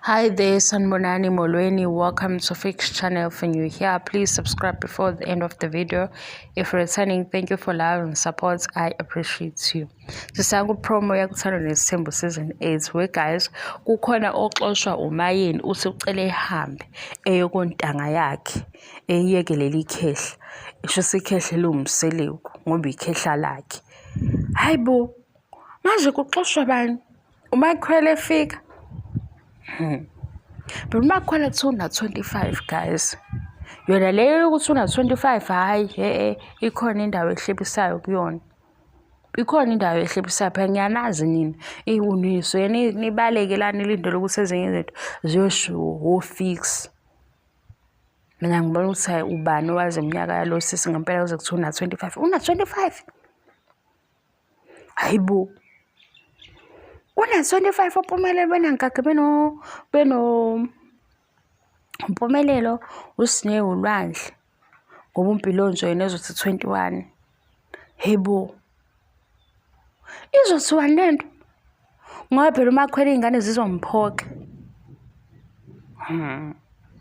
Hi there, Sanbonani Molweni. Welcome to Fix Channel. If you're new here, please subscribe before the end of the video. If you're returning, thank you for love and support. I appreciate you. Sisaku promo yakuthanda nesithembu season 8. We guys, kukhona oxoshwa uMayeni uthi ucele ehambe eyokontanga yakhe eyeke leli khehla. Isho sikhehle liwumseleku ngoba ikhehla lakhe. Hayibo, manje kuxoshwa bani? Umakhwela efika. But umakhwela kuthiwa una-25 guys. Yona leyo yokuthi una-25 hhayi e-e ikhona indawo ehlebisayo kuyona. Ikhona indawo ehlebisayo phela ngiyanazi nina nisuke nibaleke la nilindele ukuthi ezinye izinto ziyoshiwo o-fix. Mina ngibona ukuthi hhayi ubani owazi iminyaka yalo sisi ngempela kuze kuthiwa una-25. Una-25? Hayi bo. Una-25 oMpumelelo benaNkakhe beno beno Mpumelelo uSne uLwandle ngoba uMpilonzo yena ezothi 21. Hey bo. Izothiwani lento? Ngoba phela uMakhwela iy'ngane zizomphoxa.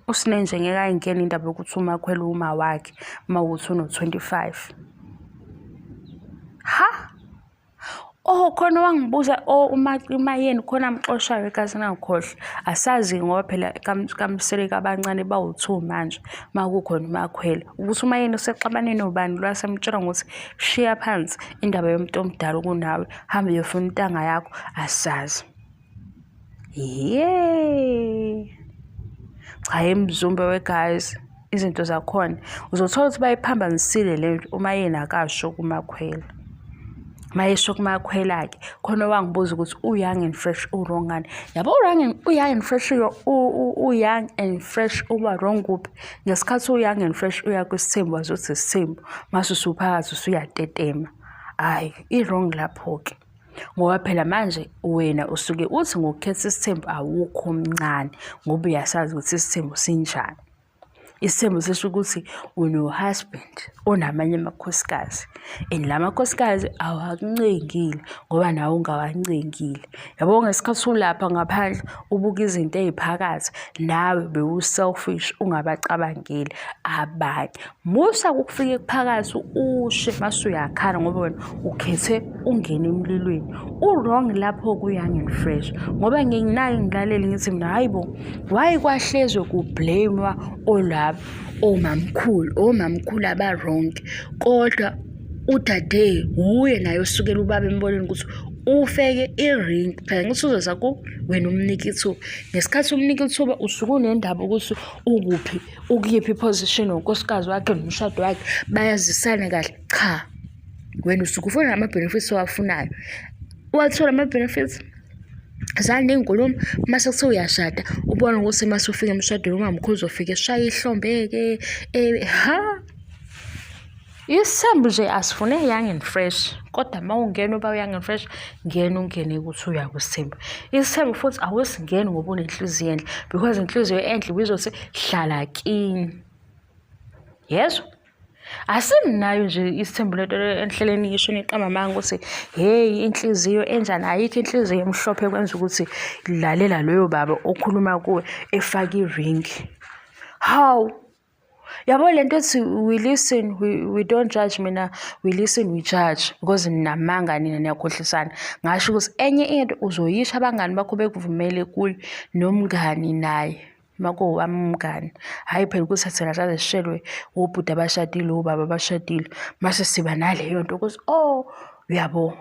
USne nje ngeke ayingene indaba yokuthi uMakhwela uma wakhe uma kuwukuthi uno-25. Ha! Oh khona owangibuza oh uMayeni khona amxoshayo ekazi ngangikhohlwa. Asazi-ke ngoba phela kaMseleku abancane bawu-two manje uma kukhona uMakhwela. Ukuthi uMayeni usexabane nobani lo asemtshela ngokuthi shiya phansi indaba yomuntu omdala kunawe, hamba uyofuna intanga yakho, asazi. Ye. Cha emzumbe we guys izinto zakhona uzothola ukuthi bayiphambanisile le nto uma yena akasho kumakhwela. Mayesho kumakhwela-ke khona owangibuza ukuthi u-young and fresh u-wrong ngani. Yabo u-young and fresh u-young and fresh uba wrong kuphi? Ngesikhathi u-young and fresh uya kwisithembu wazi ukuthi isithembu mase usuphakathi usuyatetema. Hhayi i-wrong lapho-ke. Ngoba phela manje wena usuke uthi ngokukhetha isithembu awukho mncane ngoba uyasazi ukuthi isithembu sinjani. Isithembu sisho ukuthi uno-husband onamanye amakhosikazi and la makhosikazi awakuncengile ngoba nawe ungawancengile. Yabo ngesikhathi ulapha ngaphandle ubuka izinto ey'phakathi nawe bewu-selfish ungabacabangeli abanye. Musa ukufika phakathi ushe mase uyakhala ngoba wena ukhethe ungene emlilweni. U-wrong lapho ku-young and fresh ngoba nginginaye ngilalele ngithi mina hhayi bo, why kwahlezwe ku-blame-wa olaba omamkhulu, omamkhulu aba-wrong kodwa udade wuye naye osukela ubaba embonweni ukuthi ufeke i-ring phela ngithi uzoza ku wena umnika ithuba. Ngesikhathi umnika ithuba usuke unendaba ukuthi ukuphi ukuyiphi i-position nonkosikazi wakhe nomshado wakhe bayazisana kahle. Cha, wena usuke ufuna ama-benefits owafunayo. Uwathola ama-benefits? Zande iy'nkulumo mase kuthiwa uyashada ubona ukuthi mase ufika emshadweni umamkhulu uzofika eshaya ihlombe-ke ha. Isithembu nje asifune young and fresh kodwa uma ungena uba young and fresh ngena ungene ukuthi uya kwisithembu. Isithembu futhi awusingeni ngoba unenhliziyo enhle because inhliziyo enhle ibizothi hlala kini. Yezwa? Asinayo nje isithembu lento enhleleni ngisho niqamba amanga ukuthi hheyi inhliziyo enjani ayikho inhliziyo emhlophe kwenza ukuthi lalela loyo baba okhuluma kuwe efake i-ring. Hawu! Yabo le nto ethi we listen, we don't judge mina we listen we judge because ninamanga nina niyakhohlisana. Ngasho ukuthi enye into uzoyisho abangani bakho bekuvumele kuyo nomngani naye uma kuwowami umngani. Hhayi phela ukuthi thina saze sishelwe obhuti abashadile, obaba abashadile mase siba naleyo nto ukuthi oh uyabo.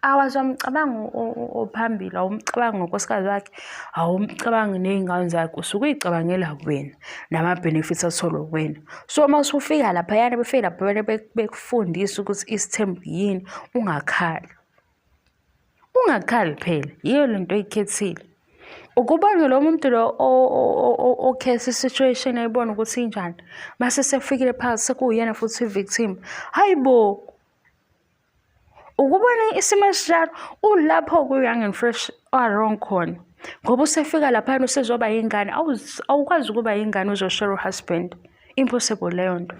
Awaze wamcabanga ophambili, awumcabangi nonkosikazi wakhe, awumcabangi ney'ngane zakhe, usuke uy'cabangela wena nama-benefits atholwa uwena. So uma usufika laphayana, befike laphayana bekufundise ukuthi isithembu yini, ungakhali. Ungakhali phela, yiyo le nto oyikhethile. Ukubona lo muntu lo okhetha i-situation ayibona ukuthi injani, mase sekufikile phakathi sekuwuyena futhi i-victim. Hhayi bo! Ukubona isimo esinjalo ulapho ku-young and fresh a-wrong khona ngoba usefika laphayana usezoba yingane awukwazi ukuba yingane uzoshera u-husband impossible leyo nto.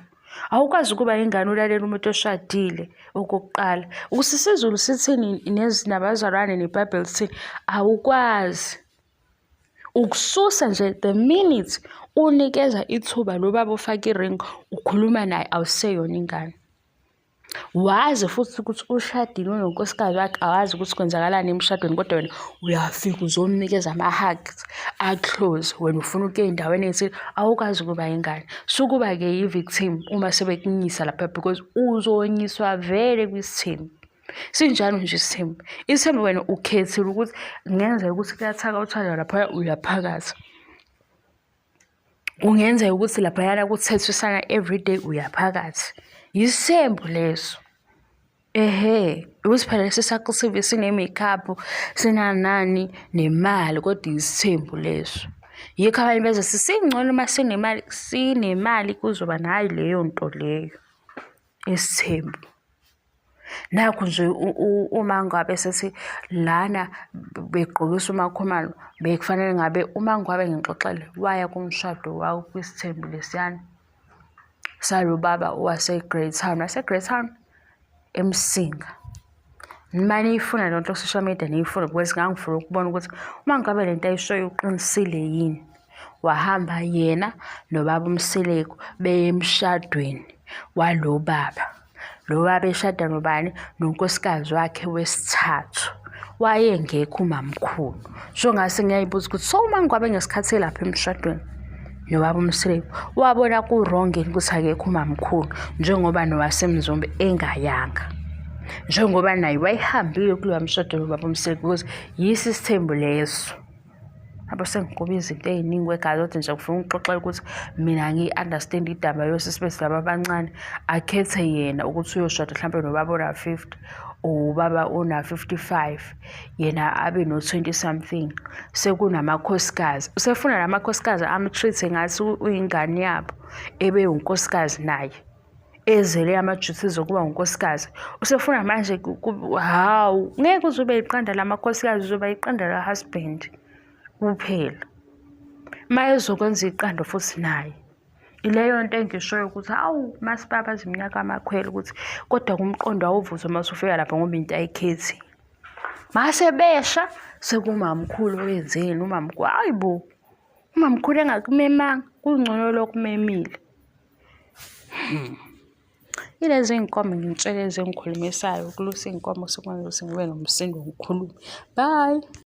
Awukwazi ukuba yingane ulalela umuntu oshadile okokuqala. Ukuthi isiZulu sithini nabazalwane neBhayibheli lithini awukwazi. Ukususa nje the minute unikeza ithuba lo baba ofake i-ring ukhuluma naye awuseyona ingane. Wazi futhi ukuthi ushadile unonkosikazi wakhe awazi ukuthi kwenzakalani emshadweni kodwa wena uyafika uzomnikeza ama-hugs a-close wena ufuna ukuya ey'ndaweni ey'thile awukwazi ukuba ingane. Sukuba-ke yi-victim uma sebekunyisa lapha because uzonyiswa vele kwisithembu. Sinjalo nje isithembu. Isithembu wena ukhethile ukuthi kungenzeka ukuthi kuyathaka uthanda laphaya uyaphakathi. Kungenzeka ukuthi laphayana kuthethisana everyday uyaphakathi. Yisithembu leso. Ehhe, ukuthi phela lesi sakho sive sine-makeup, sinanani, nemali kodwa isithembu leso. Yikho abanye beze sisingcono uma sinemali, sinemali kuzoba nayo leyo nto leyo, isithembu. Nakhu nje uma ngabe sethi lana begqokisa uMakhumalo bekufanele ngabe uMangwabe ngixoxele waya kumshado wakwisithembu lesiyana salo baba wase-Greytown, wase-Greytown eMsinga. Nima niyifuna le nto social media niyifuna because ngangifuna ukubona ukuthi uma ngabe le nto ayishoyo uqinisile yini. Wahamba yena nobaba uMseleku beye emshadweni walo baba. Lo baba eshada nobani? Nonkosikazi wakhe wesithathu. Wayengekho umamkhulu. So ngase ngiyayibuza ukuthi so uma ngikwabe ngesikhathi elapha emshadweni nobaba uMseleku wabona ku-wrong yini ukuthi akekho umamkhulu njengoba nowaseMzumbe engayanga. Njengoba naye wayehambile kulowa mshado nobaba uMseleku because yiso isithembu leso. Yabo sengigquba izinto ey'ningi wegazi kodwa nje ngifuna ukuxoxela ukuthi mina angiyi-understand idaba yosisi bethu laba abancane akhethe yena ukuthi uyoshada mhlampe nobaba ona-50 or ubaba ona-55 yena abe no-20 something sekunamakhosikazi usefuna la makhosikazi am-treat-e ngathi uyingane yabo ebe unkosikazi naye. Ezele ama-duties okuba unkosikazi. Usefuna manje hawu ngeke uze ube iqanda lamakhosikazi uzoba iqanda la-husband kuphela. Uma ezokwenza iqanda futhi naye. Ileyo nto engishoyo ukuthi hawu masibabaza iminyaka amakhwela ukuthi kodwa kumqondo awuvuthwa uma usufika lapha ngoba into ayikhethi. Mase besha sekumamkhulu wenzeni umamkhulu, hayi bo umamkhulu engakumemanga kungcono lokhu memile. Ilezi iy'nkomo ngintshele ezingikhulumisayo, ukulusa iy'nkomo sekwenza ukuthi ngibe nomsindo ngikhulume. Bye.